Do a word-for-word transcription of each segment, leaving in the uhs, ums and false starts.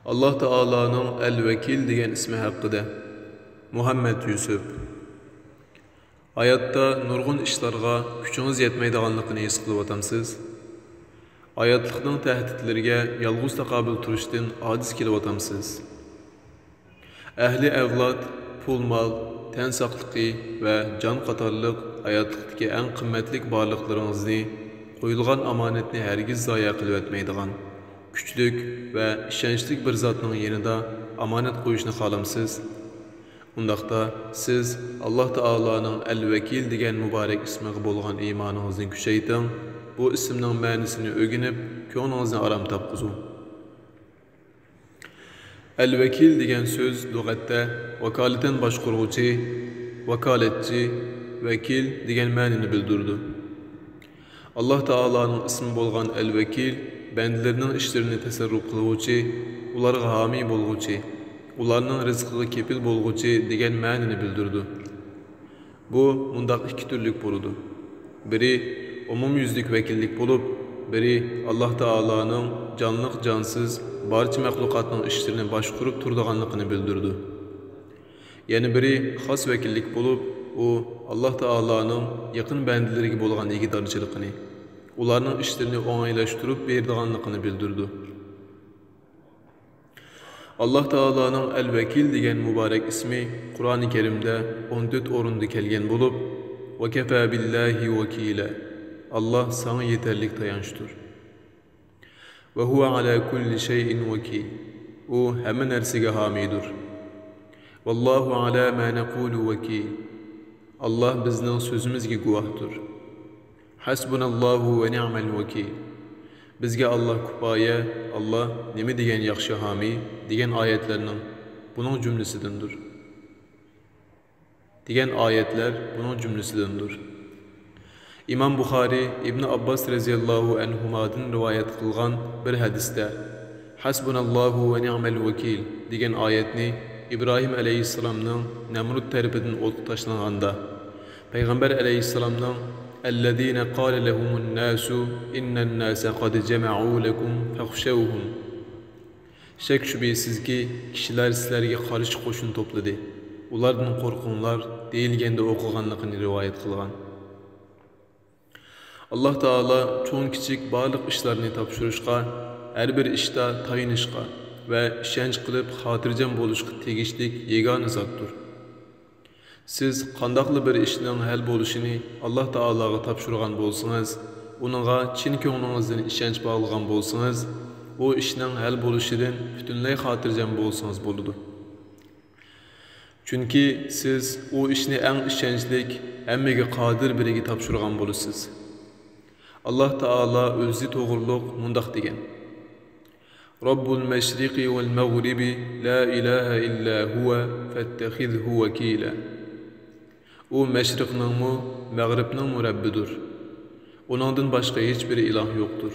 ئاللاھ تائالانىڭ ئەل-ۋەكىل دېگەن ئىسمى ھەققىدە. مۇھەممەد يۈسۈپ. ھاياتتا نۇرغۇن ئىشلارغا كۈچىڭىز يەتمەيدىغانلىقىنى ھېس قىلىۋاتامسىز؟ ھاياتلىقنىڭ تەھدىتلىرىگە يالغۇز تاقابىل تۇرۇشتىن ئاجىز كېلىۋاتامسىز؟ ئەھلى ئەۋلاد، پۇل-مال، تەن ساقلىقى ۋە جان قاتارلىق ھاياتلىقتىكى ئەڭ قىممەتلىك بارلىقلىرىڭىزنى، قويۇلغان ئامانەتنى ھەرگىز زايە قىلىۋەتمەيدىغان، كۈچلۈك ۋە ئىشەنچلىك بىر زاتنىڭ يېنىدا ئامانەت قويۇشنى خالامسىز؟ ئۇنداقتا سىز ئاللاھ تائالانىڭ ئەل-ۋەكىل دېگەن مۇبارەك ئىسمىغا بولغان ئىمانىڭىزنى كۈچەيتىڭ، بۇ ئىسىمنىڭ مەنىسىنى ئۆگىنىپ، كۆڭلىڭىزنى ئارام تاپقۇزۇڭ. ئەل-ۋەكىل دېگەن سۆز لۇغەتتە ۋاكالىتەن باشقۇرغۇچى، ۋاكالەتچى، ۋەكىل دېگەن مەنىنى بىلدۈرىدۇ. ئاللاھ تائالانىڭ ئىسمى بولغان ئەل-ۋەكىل بەندىلىرىنىڭ ئىشلىرىنى تەسەررۇپ قىلغۇچى، ئۇلارغا ھامىي بولغۇچى، ئۇلارنىڭ رىزقىغا كېپىل بولغۇچى دېگەن مەنىنى بىلدۈرىدۇ. بۇ مۇنداق ئىككى تۈرلۈك بولىدۇ. بىرى، ئومۇميۈزلۈك ۋەكىللىك بولۇپ، بىرى ئاللاھ تائالانىڭ جانلىق-جانسىز بارچە مەخلۇقاتنىڭ ئىشلىرىنى باشقۇرۇپ تۇرىدىغانلىقىنى بىلدۈرىدۇ. يەنە بىرى خاس ۋەكىللىك بولۇپ، ئۇ ئاللاھ تائالانىڭ يېقىن بەندىلىرىگە بولغان ئىگىدارچىلىقىنى، ئۇلارنىڭ ئىشلىرىنى ئوڭايلاشتۇرۇپ بېرىدىغانلىقىنى بىلدۈرىدۇ. ئاللاھ تائالانىڭ ئەل-ۋەكىل دېگەن مۇبارەك ئىسمى قۇرئانى كەرىمدە ئون تۆت ئورۇندا كەلگەن بولۇپ، «ۋەكەفا بىللاھى ۋەكىلا»، ئاللاھ ساڭا يېتەرلىك تايانچتۇر. «ۋە ھۇۋە ئەلا كۇللى شەيئىن ۋەكىل»، ئۇ ھەممە نەرسىگە ھامىيدۇر. «ۋەللاھۇ ئەلا ما نەقۇلۇ ۋەكىل»، ئاللاھ بىزنىڭ سۆزىمىزگە گۇۋاھتۇر. «ھەسبۇنەللاھۇ ۋە نىئمەل ۋەكىل»، بىزگە ئاللاھ كۇپايە، ئاللاھ نېمە دېگەن ياخشى ھامىي دېگەن ئايەتلەرنىڭ بۇنىڭ جۈملىسىدىندۇر. دېگەن ئايەتلەر بۇنىڭ جۈملىسىدىندۇر. ئىمام بۇخارىي ئىبنى ئابباس رەزىياللاھۇ ئەنھۇمادىن رىۋايەت قىلغان بىر ھەدىستە، «ھەسبۇناللاھۇ ۋە نىئمەل ۋەكىل» دېگەن ئايەتنى ئىبراھىم ئەلەيھىسسالامنىڭ نەمرۇت تەرىپىدىن ئوتقا تاشلانغاندا، پەيغەمبەر ئەلەيھىسسالامنىڭ، «ئەللەزىنە قالە لەھۇمۇن ناسۇ ئىننەن ناسە قەد جەمەئۇ لەكۇم فەخشەۋھۇم»، «شەك-شۈبھىسىزكى، كىشىلەر سىلەرگە قارشى قوشۇن توپلىدى، ئۇلاردىن قورقۇڭلار» دېيىلگەندە ئوقۇغانلىقىنى رىۋايەت قىلغان. ئاللاھ تائالا چوڭ-كىچىك بارلىق ئىشلارنى تاپشۇرۇشقا، ھەر بىر ئىشتا تايىنىشقا ۋە ئىشەنچ قىلىپ خاتىرجەم بولۇشقا تېگىشلىك يېگانە زاتتۇر. سىز قانداقلا بىر ئىشنىڭ ھەل بولۇشىنى ئاللاھ تائالاغا تاپشۇرغان بولسىڭىز، ئۇنىڭغا چىن كۆڭلىڭىزدىن ئىشەنچ باغلىغان بولسىڭىز، ئۇ ئىشنىڭ ھەل بولۇشىدىن پۈتۈنلەي خاتىرجەم بولسىڭىز بولىدۇ. چۈنكى سىز ئۇ ئىشنى ئەڭ ئىشەنچلىك، ھەممىگە قادىر بىرىگە تاپشۇرغان بولىسىز. ئاللاھ تائالا ئۆزى توغرۇلۇق مۇنداق دېگەن: «رب المشرق والمغرب لا إله إلا هو فاتخذه وكيلا». ئۇ مەشرىقنىڭمۇ، مەغرىبنىڭمۇ رەببىدۇر. ئۇنىڭدىن باشقا ھېچبىر ئىلاھ يوقتۇر.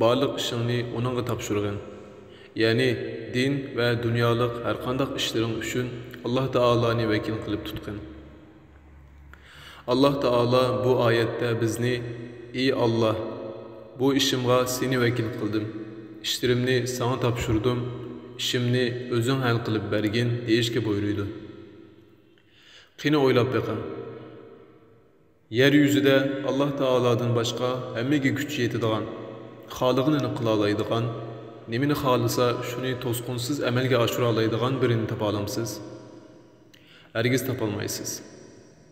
بارلىق ئىشىڭنى ئۇنىڭغا تاپشۇرغىن. يەنى دىن ۋە دۇنيالىق ھەرقانداق ئىشلىرىڭ ئۈچۈن ئاللاھ تائالانى ۋەكىل قىلىپ تۇتقىن. ئاللاھ تائالا بۇ ئايەتتە بىزنى، «ئى ئاللاھ، بۇ ئىشىمغا سېنى ۋەكىل قىلدىم، ئىشلىرىمنى ساڭا تاپشۇردۇم، ئىشىمنى ئۆزۈڭ ھەل قىلىپ بەرگىن» دېيىشكە بۇيرۇيدۇ. قېنى ئويلاپ بېقىڭ. يەر يۈزىدە ئاللاھ تائالادىن باشقا ھەممىگە كۈچ يېتىدىغان، خالىغىنىنى قىلالايدىغان، نېمىنى خالىسا شۇنى توسقۇنسىز ئەمەلگە ئاشۇرالايدىغان بىرىنى تاپالامسىز؟ ھەرگىز تاپالمايسىز.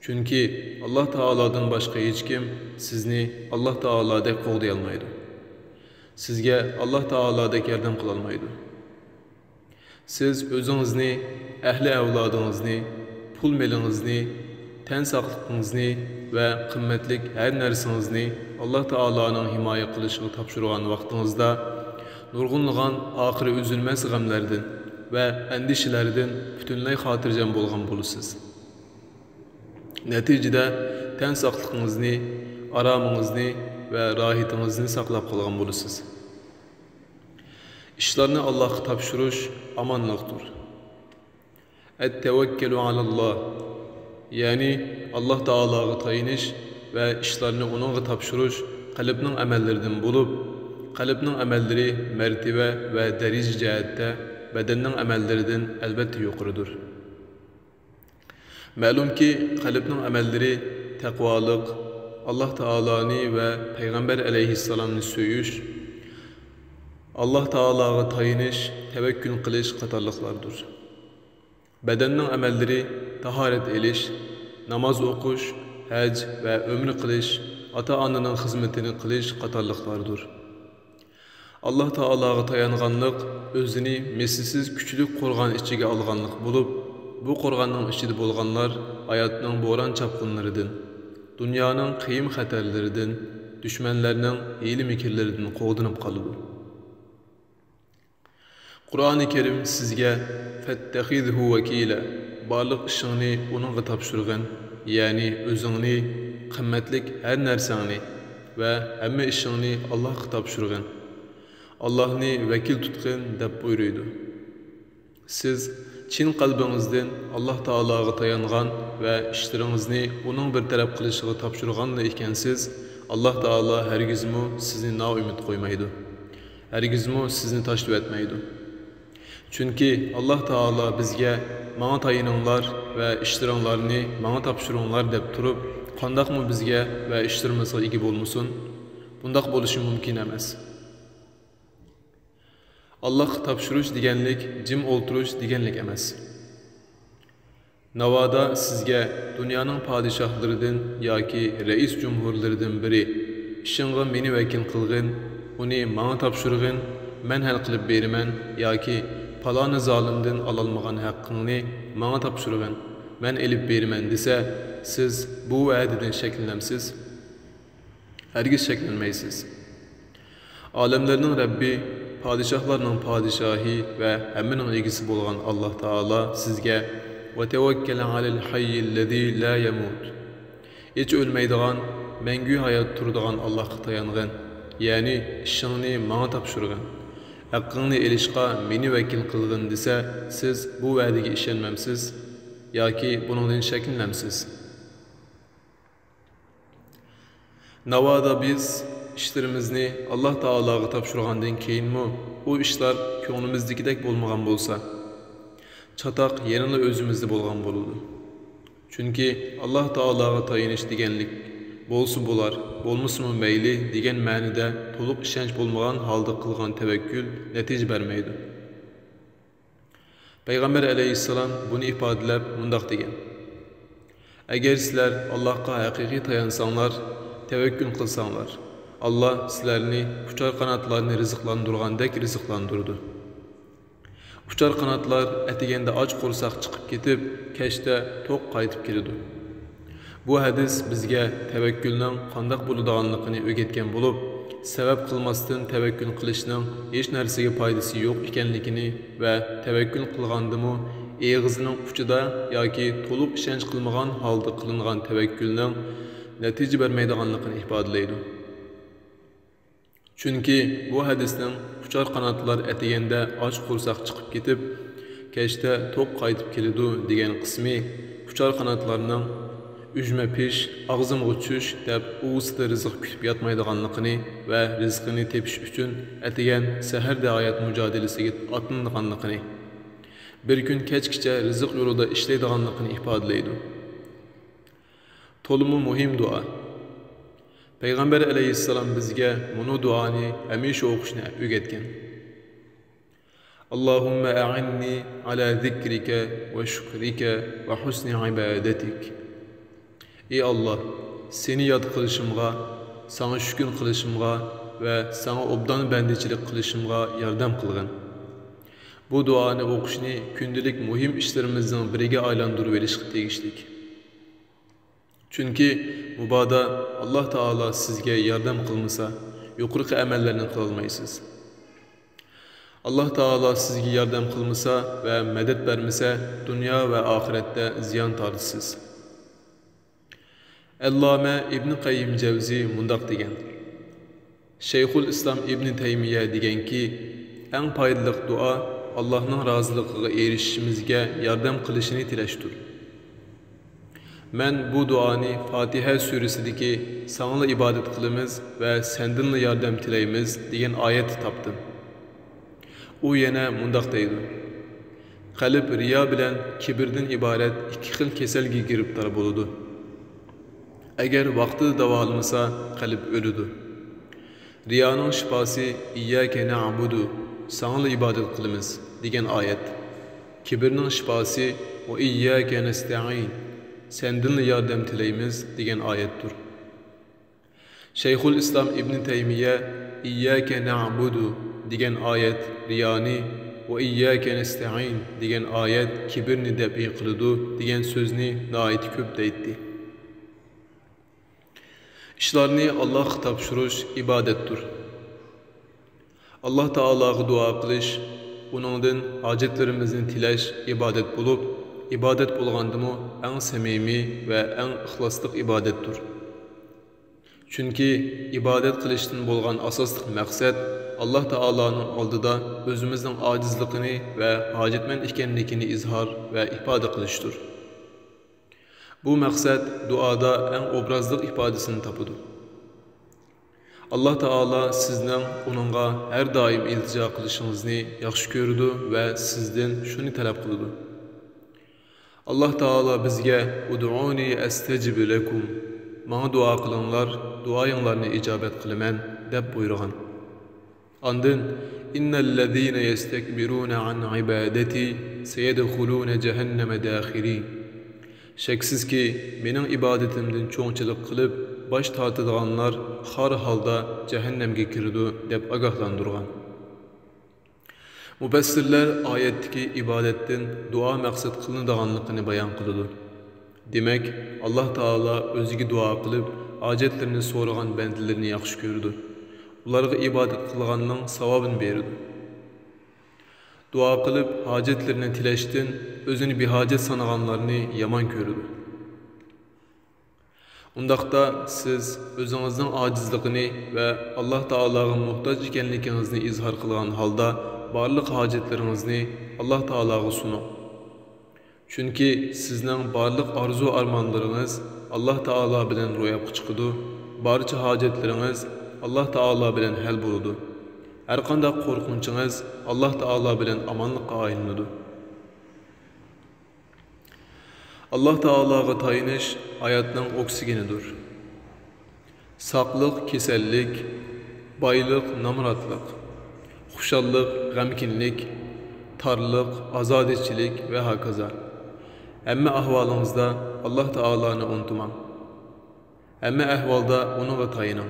چۈنكى ئاللاھ تائالادىن باشقا ھېچكىم سىزنى ئاللاھ تائالادەك قوغدىيالمايدۇ. سىزگە ئاللاھ تائالادەك ياردەم قىلالمايدۇ. سىز ئۆزىڭىزنى، ئەھلى ئەۋلادىڭىزنى، پۇل-مېلىڭىزنى، تەن ساقلىقىڭىزنى ۋە قىممەتلىك ھەر نەرسىڭىزنى ئاللاھ تائالانىڭ ھىمايە قىلىشىغا تاپشۇرغان ۋاقتىڭىزدا، نۇرغۇنلىغان ئاخىرى ئۈزۈلمەس غەملەردىن ۋە ئەندىشىلەردىن پۈتۈنلەي خاتىرجەم بولغان بولىسىز. نەتىجىدە، تەن ساقلىقىڭىزنى، ئارامىڭىزنى ۋە راھىتىڭىزنى ساقلاپ قالغان بولىسىز. ئىشلارنى ئاللاھقا تاپشۇرۇش ئامانلىقتۇر. ئەتتەۋەككەلۇ ئالاللاھ، يەنى ئاللاھ تائالاغا تايىنىش ۋە ئىشلارنى ئۇنىڭغا تاپشۇرۇش قەلبنىڭ ئەمەللىرىدىن بولۇپ، قەلبنىڭ ئەمەللىرى مەرتىۋە ۋە دەرىجە جەھەتتە بەدەننىڭ ئەمەللىرىدىن ئەلۋەتتە يۇقىرىدۇر. مەلۇمكى، قەلبنىڭ ئەمەللىرى تەقۋالىق، ئاللاھ تائالانى ۋە پەيغەمبەر ئەلەيھىسسالامنى سۆيۈش، ئاللاھ تائالاغا تايىنىش، تەۋەككۈل قىلىش قاتارلىقلاردۇر. بەدەننىڭ ئەمەللىرى تاھارەت ئېلىش، ناماز ئوقۇش، ھەج ۋە ئۆمرە قىلىش، ئاتا-ئانىنىڭ خىزمىتىنى قىلىش قاتارلىقلاردۇر. ئاللاھ تائالاغا تايانغانلىق ئۆزىنى مىسلىسىز كۈچلۈك قورغان ئىچىگە ئالغانلىق بولۇپ، بۇ قورغاننىڭ ئىچىدە بولغانلار ھاياتنىڭ بوران-چاپقۇنلىرىدىن، دۇنيانىڭ قىيىن-خەتەرلىرىدىن، دۈشمەنلەرنىڭ ھىيلە-مىكىرلىرىدىن قوغدىنىپ قالىدۇ. قۇرئانى كەرىم سىزگە فەتتەخىزھۇ ۋەكىلە، بارلىق ئىشىڭنى ئۇنىڭغا تاپشۇرغىن، يەنى ئۆزۈڭنى، قىممەتلىك ھەر نەرسەڭنى ۋە ھەممە ئىشىڭنى ئاللاھقا تاپشۇرغىن، ئاللاھنى ۋەكىل تۇتقىن دەپ بۇيرۇيدۇ. سىز چىن قەلبىڭىزدىن ئاللاھ تائالاغا تايانغان ۋە ئىشلىرىڭىزنى ئۇنىڭ بىر تەرەپ قىلىشىغا تاپشۇرغانلا ئىكەنسىز، ئاللاھ تائالا ھەرگىزمۇ سىزنى نائۈمىد قويمايدۇ. ھەرگىزمۇ سىزنى تاشلىۋەتمەيدۇ. چۈنكى ئاللاھ تائالا بىزگە «ماڭا تايىنىڭلار ۋە ئىشلىرىڭلارنى ماڭا تاپشۇرۇڭلار» دەپ تۇرۇپ، قانداقمۇ بىزگە ۋە ئىشلىرىمىزغا ئىگە بولمىسۇن؟ بۇنداق بولۇشى مۇمكىن ئەمەس. ئاللاھقا تاپشۇرۇش دېگەنلىك جىم ئولتۇرۇش دېگەنلىك ئەمەس. ناۋادا سىزگە دۇنيانىڭ پادىشاھلىرىدىن ياكى رەئىس جۇمھۇرلىرىدىن بىرى «ئىشىڭغا مېنى ۋەكىل قىلغىن، ئۇنى ماڭا تاپشۇرغىن، مەن ھەل قىلىپ بېرىمەن» ياكى «پالانى زالىمدىن ئالالمىغان ھەققىڭنى ماڭا تاپشۇرغىن، مەن ئېلىپ بېرىمەن» دېسە، سىز بۇ ۋەدىدىن شەكلىنەمسىز؟ ھەرگىز شەكلەنمەيسىز. ئالەملەرنىڭ رەببى، پادىشاھلارنىڭ پادىشاھى ۋە ھەممىنىڭ ئىگىسى بولغان ئاللاھ تائالا سىزگە «ۋەتەۋەككەل ئەلەل ھەييىللەزى لا يەمۇت، ھېچ ئۆلمەيدىغان، مەڭگۈ ھايات تۇرىدىغان ئاللاھقا تايانغىن، يەنى ئىشىڭنى ماڭا تاپشۇرغىن، ھەققىڭنى ئېلىشقا مېنى ۋەكىل قىلغىن» دېسە، سىز بۇ ۋەدىگە ئىشەنمەمسىز ياكى بۇنىڭدىن شەكلىنەمسىز؟ ناۋادا بىز ئىشلىرىمىزنى ئاللاھ تائالاغا تاپشۇرغاندىن كېيىنمۇ ئۇ ئىشلار كۆڭلىمىزدىكىدەك بولمىغان بولسا، چاتاق يەنىلا ئۆزىمىزدە بولغان بولىدۇ. چۈنكى ئاللاھ تائالاغا تايىنىش دېگەنلىك «بولسا بولار، بولمىسىمۇ مەيلى» دېگەن مەنىدە تولۇق ئىشەنچ بولمىغان ھالدا قىلغان تەۋەككۈل نەتىجە بەرمەيدۇ. پەيغەمبەر ئەلەيھىسسالام بۇنى ئىپادىلەپ مۇنداق دېگەن: «ئەگەر سىلەر ئاللاھقا ھەقىقىي تايانساڭلار، تەۋەككۈل قىلساڭلار، ئاللاھ سىلەرنى ئۇچار قاناتلارنى رىزىقلاندۇرغاندەك رىزىقلاندۇرىدۇ. ئۇچار قاناتلار ئەتىگەندە ئاچ قورساق چىقىپ كېتىپ، كەچتە توق قايتىپ كېلىدۇ.» بۇ ھەدىس بىزگە تەۋەككۈلنىڭ قانداق بولىدىغانلىقىنى ئۆگەتكەن بولۇپ، سەۋەب قىلماستىن تەۋەككۈل قىلىشنىڭ ھېچ نەرسىگە پايدىسى يوق ئىكەنلىكىنى ۋە تەۋەككۈل قىلغاندىمۇ ئېغىزنىڭ ئۇچىدا ياكى تولۇق ئىشەنچ قىلمىغان ھالدا قىلىنغان تەۋەككۈلنىڭ نەتىجە بەرمەيدىغانلىقىنى ئىپادىلەيدۇ. چۈنكى بۇ ھەدىسنىڭ «ئۇچار قاناتلار ئەتىگەندە ئاچ قورساق چىقىپ كېتىپ، كەچتە توق قايتىپ كېلىدۇ» دېگەن قىسمى ئۇچار قاناتلارنىڭ «ئۈجمە پىش، ئاغزىمغا چۈش» دەپ ئۇۋىسىدا رىزىق كۈتۈپ ياتمايدىغانلىقىنى ۋە رىزقىنى تېپىش ئۈچۈن ئەتىگەن سەھەردە ھايات مۇجادىلىسىگە ئاتلىنىدىغانلىقىنى، بىر كۈن كەچكىچە رىزىق يولىدا ئىشلەيدىغانلىقىنى ئىپادىلەيدۇ. تولىمۇ مۇھىم دۇئا. پەيغەمبەر ئەلەيھىسسالام بىزگە مۇنۇ دۇئانى ھەمىشە ئوقۇشنى ئۆگەتكەن. «اللهم أعني على ذكرك وشكرك وحسن عبادتك». ئى ئاللاھ، سېنى ياد قىلىشىمغا، ساڭا شۈكۈر قىلىشىمغا ۋە ساڭا ئوبدان بەندىچىلىك قىلىشىمغا ياردەم قىلغىن. بۇ دۇئانى ئوقۇشنى كۈندىلىك مۇھىم ئىشلىرىمىزنىڭ بىرىگە ئايلاندۇرۇۋېلىشقا تېگىشلىك. چۈنكى مۇبادا ئاللاھ تائالا سىزگە ياردەم قىلمىسا، يۇقىرىقى ئەمەللەرنى قىلالمايسىز. ئاللاھ تائالا سىزگە ياردەم قىلمىسا ۋە مەدەت بەرمىسە، دۇنيا ۋە ئاخىرەتتە زىيان تارتىسىز. ئەللامە ئىبنى قەييىم جەۋزى مۇنداق دېگەن: شەيخۇل ئىسلام ئىبنى تەيمىيە دېگەنكى، ئەڭ پايدىلىق دۇئا ئاللاھنىڭ رازىلىقىغا ئېرىشىشىمىزگە ياردەم قىلىشىنى تىلەشتۇر. مەن بۇ دۇئانى فاتىھە سۈرىسىدىكى «ساڭىلا ئىبادەت قىلىمىز ۋە سەندىنلا ياردەم تىلەيمىز» دېگەن ئايەتتە تاپتىم. ئۇ يەنە مۇنداق دەيدۇ: قەلب رىيا بىلەن كىبىردىن ئىبارەت ئىككى خىل كېسەلگە گىرىپتار بولىدۇ. ئەگەر ۋاقتىدا داۋالىمىسا، قەلب ئۆلىدۇ. رىيانىڭ شىپاسى «ئىيياكە نەئبۇدۇ»، ساڭىلا ئىبادەت قىلىمىز، دېگەن ئايەت. كىبىرنىڭ شىپاسى «ۋە ئىيياكە نەستەئىن»، سەندىنلا ياردەم تىلەيمىز، دېگەن ئايەتتۇر. شەيخۇل ئىسلام ئىبنى تەيمىيە «ئىيياكە نەئبۇدۇ» دېگەن ئايەت رىيانى «ۋە ئىيياكە نەستەئىن» دېگەن ئايەت كىبىرنى دەپئى قىلىدۇ، دېگەن سۆزنى ناھايىتى كۆپ دەيتتى. ئىشلارنى ئاللاھقا تاپشۇرۇش ئىبادەتتۇر. ئاللاھ تائالاغا دۇئا قىلىش، ئۇنىڭدىن ھاجەتلىرىمىزنى تىلەش ئىبادەت بولۇپ، ئىبادەت بولغاندىمۇ ئەڭ سەمىمىي ۋە ئەڭ ئىخلاسلىق ئىبادەتتۇر. چۈنكى ئىبادەت قىلىشتىن بولغان ئاساسلىق مەقسەت ئاللاھ تائالانىڭ ئالدىدا ئۆزىمىزنىڭ ئاجىزلىقىنى ۋە ھاجەتمەن ئىكەنلىكىنى ئىزھار ۋە ئىپادە قىلىشتۇر. بۇ مەقسەت دۇئادا ئەڭ ئوبرازلىق ئىپادىسىنى تاپىدۇ. ئاللاھ تائالا سىزنىڭ ئۇنىڭغا ھەر دائىم ئىلتىجا قىلىشىڭىزنى ياخشى كۆرىدۇ ۋە سىزدىن شۇنى تەلەپ قىلىدۇ. ئاللاھ تائالا بىزگە «ئۇدئۇنى ئەستەجىب لەكۇم»، ماڭا دۇئا قىلىڭلار، دۇئايىڭلارنى ئىجابەت قىلىمەن، دەپ بۇيرۇغان. ئاندىن «ئىننەللەزىنە يەستەكبىرۇنە ئەن ئىبادەتى سەيەدخۇلۇنە جەھەننەمە داخىرىن»، شەكسىزكى، مېنىڭ ئىبادىتىمدىن چوڭچىلىق قىلىپ باش تارتىدىغانلار خار ھالدا جەھەننەمگە كىرىدۇ، دەپ ئاگاھلاندۇرغان. مۇپەسسىرلەر ئايەتتىكى ئىبادەتتىن دۇئا مەقسەت قىلىنىدىغانلىقىنى بايان قىلىدۇ. دېمەك، ئاللاھ تائالا ئۆزىگە دۇئا قىلىپ، ھاجەتلىرىنى سورىغان بەندىلىرىنى ياخشى كۆرىدۇ. ئۇلارغا ئىبادەت قىلغاننىڭ ساۋابىنى بېرىدۇ. دۇئا قىلىپ، ھاجەتلىرىنى تىلەشتىن ئۆزىنى بىھاجەت سانىغانلارنى يامان كۆرىدۇ. ئۇنداقتا سىز ئۆزىڭىزنىڭ ئاجىزلىقىنى ۋە ئاللاھ تائالاغا موھتاج ئىكەنلىكىڭىزنى ئىزھار قىلغان ھالدا بارلىق ھاجەتلىرىڭىزنى ئاللاھ تائالاغا سۇنۇڭ. چۈنكى سىزنىڭ بارلىق ئارزۇ-ئارمانلىرىڭىز ئاللاھ تائالا بىلەن روياپقا چىقىدۇ، بارچە ھاجەتلىرىڭىز ئاللاھ تائالا بىلەن ھەل بولىدۇ، ھەرقانداق قورقۇنچىڭىز ئاللاھ تائالا بىلەن ئامانلىققا ئايلىنىدۇ. ئاللاھ تائالاغا تايىنىش ھاياتنىڭ ئوكسىگېنىدۇر. ساقلىق، كېسەللىك، بايلىق، نامراتلىق، خۇشاللىق، غەمكىنلىك، تارلىق، ئازادىچىلىك ۋە ھاكازا. ھەممە ئەھۋالىڭىزدا ئاللاھ تائالانى ئۇنتۇماڭ. ھەممە ئەھۋالدا ئۇنىڭغا تايىنىڭ.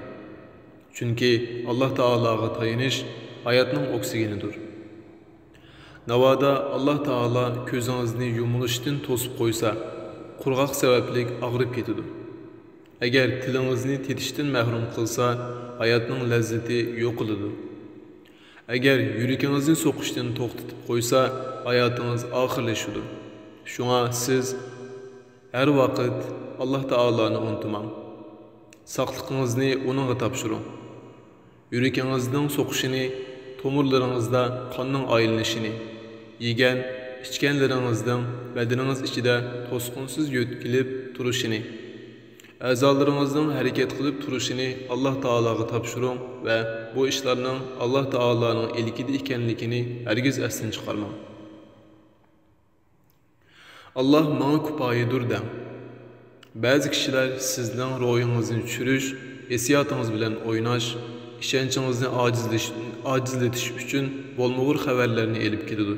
چۈنكى ئاللاھ تائالاغا تايىنىش ھاياتنىڭ ئوكسىگېنىدۇر. ناۋادا ئاللاھ تائالا كۆزىڭىزنى يۇمۇلۇشتىن توسۇپ قويسا، قۇرغاق سەۋەبلىك ئاغرىپ كېتىدۇ. ئەگەر تىلىڭىزنى تېتىشتىن مەھرۇم قىلسا، ھاياتنىڭ لەززىتى يوقىلىدۇ. ئەگەر يۈرىكىڭىزنى سوقۇشتىن توختىتىپ قويسا، ھاياتىڭىز ئاخىرلىشىدۇ. شۇڭا سىز ھەر ۋاقىت ئاللاھ تائالانى ئۇنتۇماڭ. ساقلىقىڭىزنى ئۇنىڭغا تاپشۇرۇڭ. يۈرىكىڭىزنىڭ سوقۇشىنى، تومۇرلىرىڭىزدا قاننىڭ ئايلىنىشىنى، يېگەن، ئىچكەنلىرىڭىزنىڭ بەدىنىڭىز ئىچىدە توسقۇنسىز يۆتكىلىپ تۇرۇشىنى، ئەزالىرىڭىزنىڭ ھەرىكەت قىلىپ تۇرۇشىنى ئاللاھ تائالاغا تاپشۇرۇڭ ۋە بۇ ئىشلارنىڭ ئاللاھ تائالانىڭ ئىلكىدە ئىكەنلىكىنى ھەرگىز ئەستىن چىقارماڭ. «ئاللاھ ماڭا كۇپايىدۇر» دەڭ. بەزى كىشىلەر سىزنىڭ روھىڭىزنى چۈشۈرۈش، ھېسسىياتىڭىز بىلەن ئويناش، ئىشەنچىڭىزنى ئاجىزلىش-، ئاجىزلىتىش ئۈچۈن بولمىغۇر خەۋەرلەرنى ئېلىپ كېلىدۇ.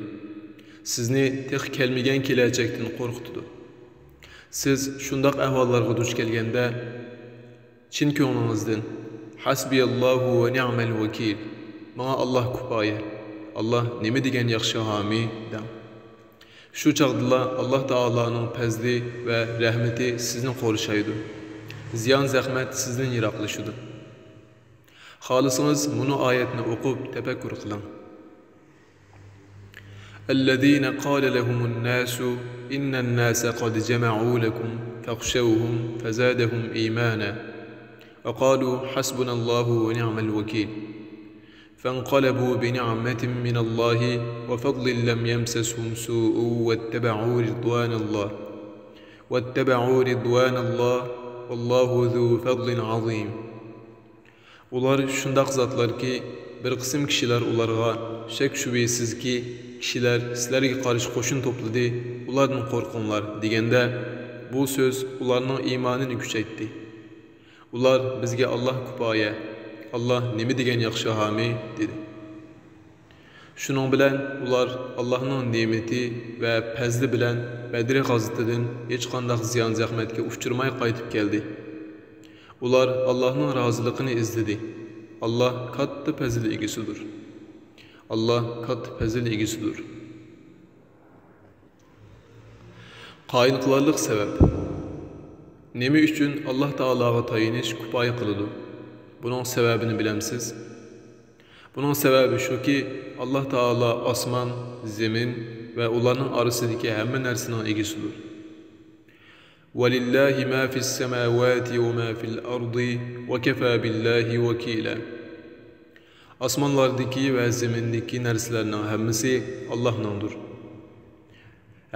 سىزنى تېخى كەلمىگەن كېلەچەكتىن قورقۇتىدۇ. سىز شۇنداق ئەھۋاللارغا دۇچ كەلگەندە، چىن كۆڭلىڭىزدىن، «ھەسبىياللاھۇ ۋە نىئمەل ۋەكىل»، ماڭا ئاللاھ كۇپايە، ئاللاھ نېمە دېگەن ياخشى ھامىي، دەڭ. شۇ چاغدىلا ئاللاھ تائالانىڭ پەزلى ۋە رەھمىتى سىزنى قورشايدۇ. زىيان-زەخمەت سىزدىن يىراقلىشىدۇ. خالىسىڭىز مۇنۇ ئايەتنى ئوقۇپ تەپەككۇر قىلىڭ. الذين قال لهم الناس إن الناس قد جمعوا لكم فاخشوهم فزادهم إيمانا وقالوا حسبنا الله ونعم الوكيل. فانقلبوا بنعمة من الله وفضل لم يمسسهم سوء واتبعوا رضوان الله واتبعوا رضوان الله والله ذو فضل عظيم. ئۇلار شۇنداق زاتلاركى، بىر قىسىم كىشىلەر ئۇلارغا، شەك-شۈبھىسىزكى، كىشىلەر سىلەرگە قارشى قوشۇن توپلىدى، ئۇلاردىن قورقۇڭلار، دېگەندە، بۇ سۆز ئۇلارنىڭ ئىمانىنى كۈچەيتتى. ئۇلار، بىزگە ئاللاھ كۇپايە، ئاللاھ نېمە دېگەن ياخشى ھامىي، دېدى. شۇنىڭ بىلەن ئۇلار ئاللاھنىڭ نېمىتى ۋە پەزلى بىلەن بەدرى غازىتىدىن ھېچقانداق زىيان-زەخمەتكە ئۇچرىماي قايتىپ كەلدى. ئۇلار ئاللاھنىڭ رازىلىقىنى ئىزدىدى. ئاللاھ كاتتا پەزىل ئىگىسىدۇر. ئاللاھ كاتتا پەزىل ئىگىسىدۇر. قايىل قىلارلىق سەۋەب. نېمە ئۈچۈن ئاللاھ تائالاغا تايىنىش كۇپايە قىلىدۇ؟ بۇنىڭ سەۋەبىنى بىلەمسىز؟ بۇنىڭ سەۋەبى شۇكى، ئاللاھ تائالا ئاسمان، زېمىن ۋە ئۇلارنىڭ ئارىسىدىكى ھەممە نەرسىنىڭ ئىگىسىدۇر. ولله ما في السماوات وما في الأرض وكفى بالله وكيلا. ئاسمانلاردىكى ۋە زېمىندىكى نەرسىلەرنىڭ ھەممىسى ئاللاھنىڭدۇر.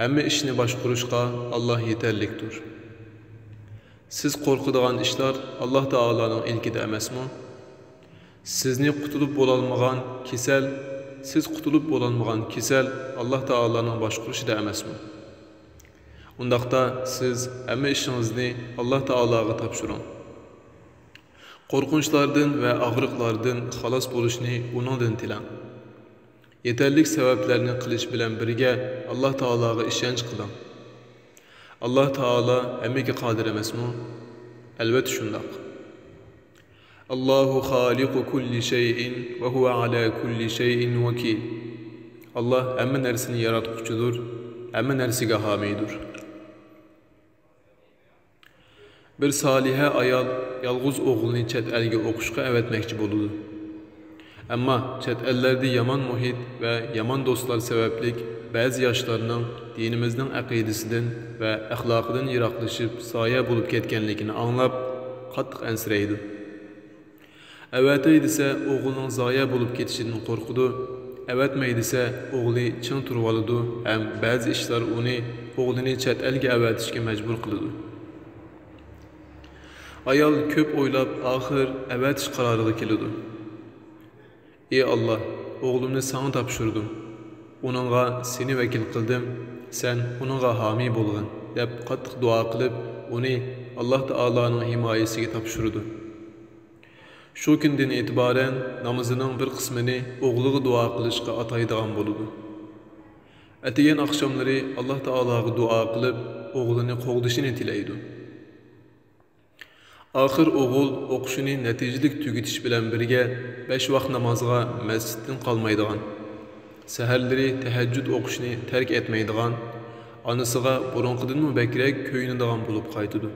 ھەممە ئىشنى باشقۇرۇشقا ئاللاھ يېتەرلىكتۇر. سىز قورقىدىغان ئىشلار ئاللاھ تائالانىڭ ئىلكىدە ئەمەسمۇ؟ سىزنى قۇتۇلۇپ بولالمىغان كېسەل، سىز قۇتۇلۇپ بولالمىغان كېسەل ئاللاھ تائالانىڭ باشقۇرۇشىدا ئەمەسمۇ؟ ئۇنداقتا سىز ھەممە ئىشىڭىزنى ئاللاھ تائالاغا تاپشۇرۇڭ. قورقۇنچلاردىن ۋە ئاغرىقلاردىن خالاس بولۇشنى ئۇنىڭدىن تىلەڭ. يېتەرلىك سەۋەبلەرنى قىلىش بىلەن بىرگە ئاللاھ تائالاغا ئىشەنچ قىلىڭ. ئاللاھ تائالا ھەممىگە قادىر ئەمەسمۇ؟ ئەلۋەتتە شۇنداق. الله خالق كل شيء وهو على كل شيء وكيل. ئاللاھ ھەممە نەرسىنى ياراتقۇچىدۇر، ھەممە نەرسىگە ھامىيدۇر. بىر سالىھە ئايال يالغۇز ئوغلىنى چەت ئەلگە ئوقۇشقا ئەۋەتمەكچى بولىدۇ. ئەمما چەت ئەللەردە يامان مۇھىت ۋە يامان دوستلار سەۋەبلىك بەزى ياشلارنىڭ دىنىمىزنىڭ ئەقىدىسىدىن ۋە ئەخلاقىدىن يىراقلىشىپ، زايە بولۇپ كەتكەنلىكىنى ئاڭلاپ، قاتتىق ئەنسىرەيدۇ. ئەۋەتەي دېسە، ئوغلىنىڭ زايە بولۇپ كېتىشىدىن قورقىدۇ، ئەۋەتمەي دېسە، ئوغلى چىڭ تۇرۇۋالىدۇ ھەم بەزى ئىشلار ئۇنى، ئوغلىنى چەت ئەلگە ئەۋەتىشكە مەجبۇر قىلىدۇ. ئايال كۆپ ئويلاپ، ئاخىر ئەۋەتىش قارارىغا كېلىدۇ. ئى ئاللاھ، ئوغلۇمنى ساڭا تاپشۇردۇم. ئۇنىڭغا سېنى ۋەكىل قىلدىم، سەن ئۇنىڭغا ھامىي بولغىن، دەپ قاتتىق دۇئا قىلىپ، ئۇنى ئاللاھ تائالانىڭ ھىمايىسىگە تاپشۇرىدۇ. شۇ كۈندىن ئېتىبارەن نامىزىنىڭ بىر قىسمىنى ئوغلىغا دۇئا قىلىشقا ئاتايدىغان بولىدۇ. ئەتىگەن ئاخشاملىرى ئاللاھ تائالاغا دۇئا قىلىپ، ئوغلىنى قوغدىشىنى تىلەيدۇ. ئاخىر ئوغۇل ئوقۇشىنى نەتىجىلىك تۈگىتىش بىلەن بىرگە، بەش ۋاق نامازغا مەسچىتتىن قالمايدىغان، سەھەرلىرى تەھەججۇد ئوقۇشنى تەرك ئەتمەيدىغان، ئانىسىغا بۇرۇنقىدىنمۇ بەكرەك كۆيۈنىدىغان بولۇپ قايتىدۇ.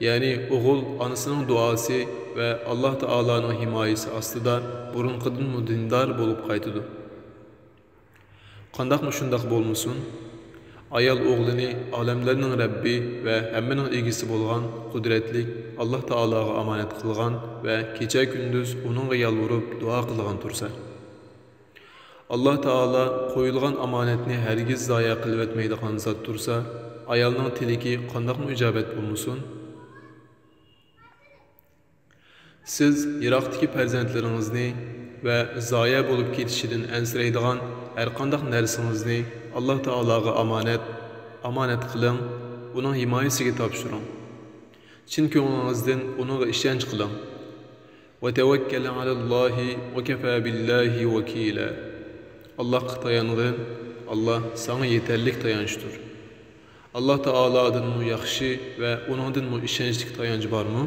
يەنى ئوغۇل ئانىسىنىڭ دۇئاسى ۋە ئاللاھ تائالانىڭ ھىمايىسى ئاستىدا بۇرۇنقىدىنمۇ دىندار بولۇپ قايتىدۇ. قانداقمۇ شۇنداق بولمىسۇن؟ ئايال ئوغلىنى ئالەملەرنىڭ رەببى ۋە ھەممىنىڭ ئىگىسى بولغان قۇدرەتلىك ئاللاھ تائالاغا ئامانەت قىلغان ۋە كېچە-كۈندۈز ئۇنىڭغا يالۋۇرۇپ دۇئا قىلغان تۇرسا، ئاللاھ تائالا قويۇلغان ئامانەتنى ھەرگىز زايە قىلىۋەتمەيدىغان زات تۇرسا، ئايالنىڭ تىلىكى قانداقمۇ ئىجابەت بولمىسۇن؟ سىز يىراقتىكى پەرزەنتلىرىڭىزنى ۋە زايە بولۇپ كېتىشىدىن ئەنسىرەيدىغان ھەرقانداق نەرسىڭىزنى ئاللاھ تائالاغا ئامانەت، ئامانەت قىلىڭ، ئۇنىڭ ھىمايىسىگە تاپشۇرۇڭ. چىن كۆڭلىڭىزدىن ئۇنىڭغا ئىشەنچ قىلىڭ. وتوكل على الله وكفى بالله وكيلا. ئاللاھقا تايانغىن، ئاللاھ ساڭا يېتەرلىك تايانچتۇر. ئاللاھ تائالادىنمۇ ياخشى ۋە ئۇنىڭدىنمۇ ئىشەنچلىك تايانچ بارمۇ؟